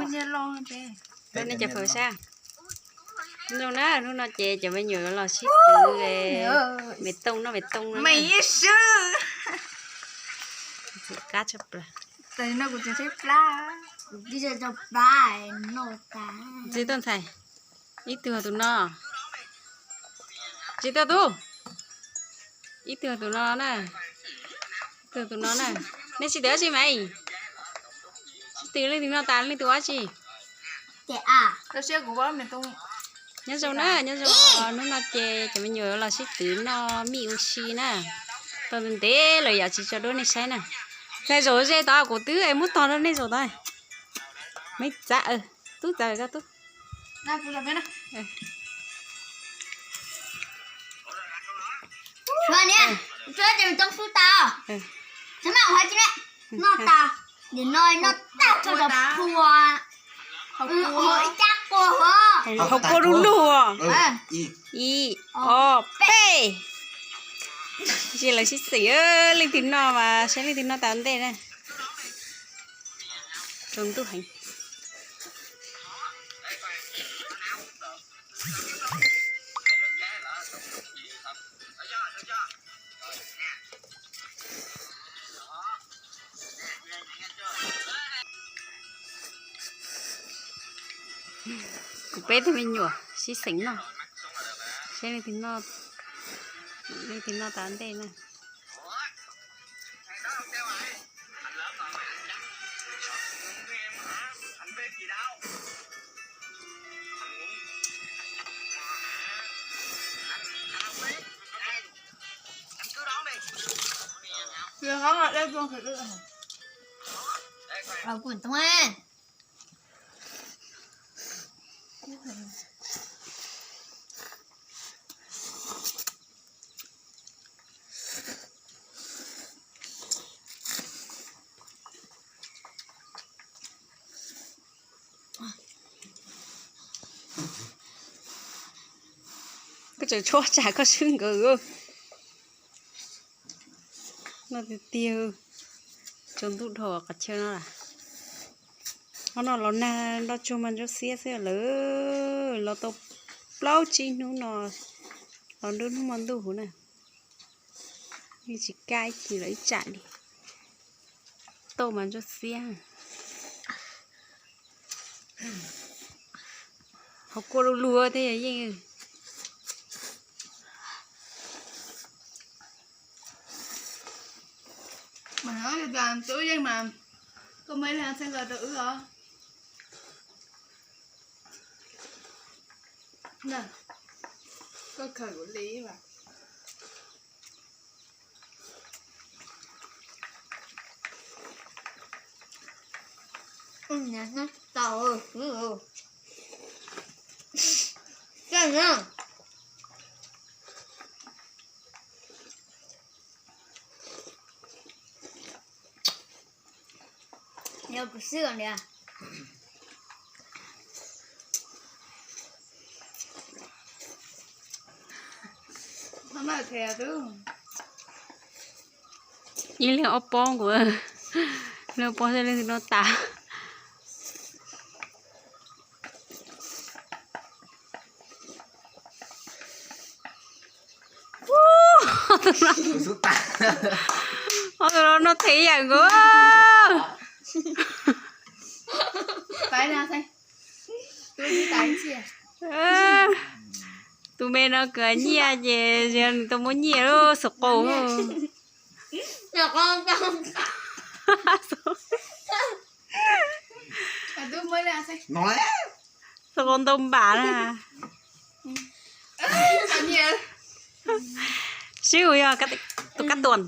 Nej cov phaum sab. Zoo na, hnub no ces cov me nyuam los sib twv me tooj noj me tooj no. Qab tshaj plaws. Txiv tuaj ntxhais, ib tug tus no, tsis tuaj tub, ib tug tus no na, ib tug tus no na. Nej sib twv dab tsi mas? Sib twv leej twg noj tas leej twg ua dab tsi? Nyob zoo na, nyob zoo. Hnub no ces cov me nyuam los sib twv noj mij ua si na. Tau ntev lawm yom, tsis tso duab nej saib na. Ntxhais zaum ze tod, kuv twb muab tog rau nej zaum tod. Me txav, tub txav koj tub. Noj tas, nim no noj tag tso rau phua. Ib cab qua hov. Hauv kua lug lug. Ib, ob, peb. Ntsia lawv sib xeem, leej twg noj mas saib leej twg noj tas ntej na. Tsaus ntuj heev. Kuv peb tug me nyuam sib xeem noj, seb leej twg noj, leej twg noj tas ntej na. Koj tseem tshuab tsam koj swb nkawd. Noj tiag tiag, tsaus ntuj dhau qhov chaw no lawm. Ob no los nag nroj tsuag mas ntsuab xiab xwb lawm, los tau plaub tsib hnub no, los nruab hnub hmo ntuj huv na. Yeej tsis kaj ib chim los ib tsam li. Tauj mas ntsuab xiab. Hauv kua lug lug thiab yeej. Mas tus yeej mas koj muaj ib leeg txheej los rau wb os. Koj khaws kuv li mas. Ib leeg ob pob nkaus, leej ob pob xwb leej twg noj tas. Ob tug no noj them ib yam nkaus. Tus me no kawg nyiaj ces nws tau muab nyiaj lub xov qau. Xov qau ntau npam na. Sib hu yog tus kab tuam.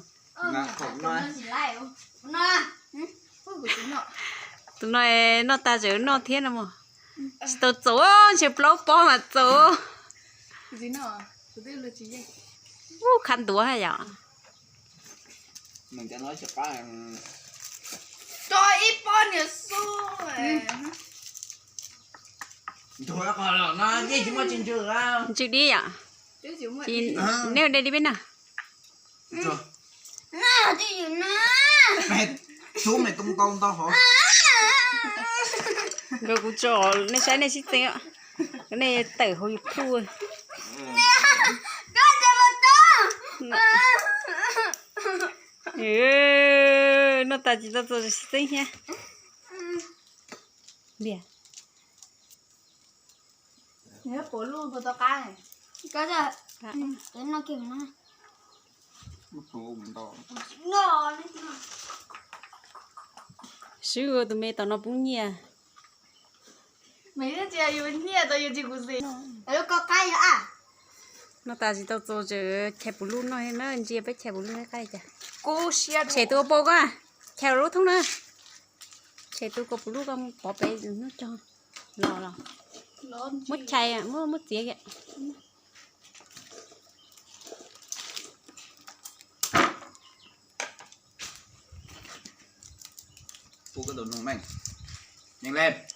Tus no noj tas tseem noj thiab no mog. Tsis tau txaus, ntshe plaub pob mas txaus. Ub, khab ntuav yom. Ntsws dib yom. Neb de dib peb na. Xub me too ntau ntau hov. Nkawd kuv tso, nej saib nej sib txeeb, nej tawm hauv YouTube. Noj tas tsis tau txaus sib txeeb thiab. Swb ua tus me tom no poob nyiaj. Noj tas tsis tau txaus ces chais puv luj noj na, ntsia peb chais puv luj qab li cas. Tshem tus ua pau koj, chais lub thoob na. Tshem tus koj puv luj koj pov pem hnub tso los los. Muab chais, muab, muab txiav kiag.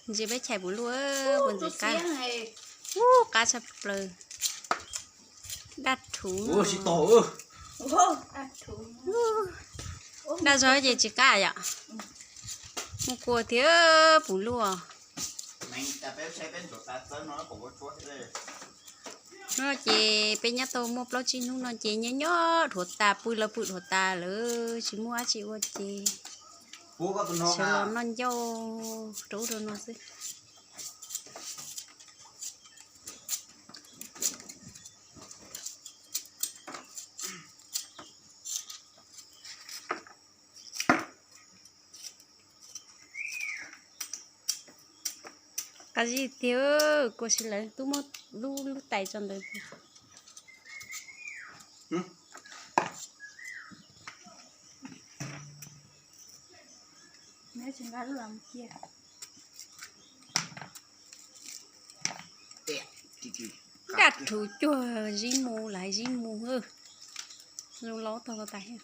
Ntsia peb chais puv luj, puv ntxiv qab. Ub, qab tshaj plaws. Daj rhuv. Daj zog ces tsis qab yom. Muaj kua thiab puv luj. No ces peb nyob tau muaj plaub tsib hnub no ces nyob nyob dhuav tas, pw los pw dhuav tas lawm, tsis muaj dab tsi ua ces sawv los noj ncauj rau ub rau no xwb. Qab zib tiag, kua si lawm, twb muab lub lub tais tso ntawd. Daj rhuv cuag zib mu lawm, zib mu. Zoo laub tag tas thiab.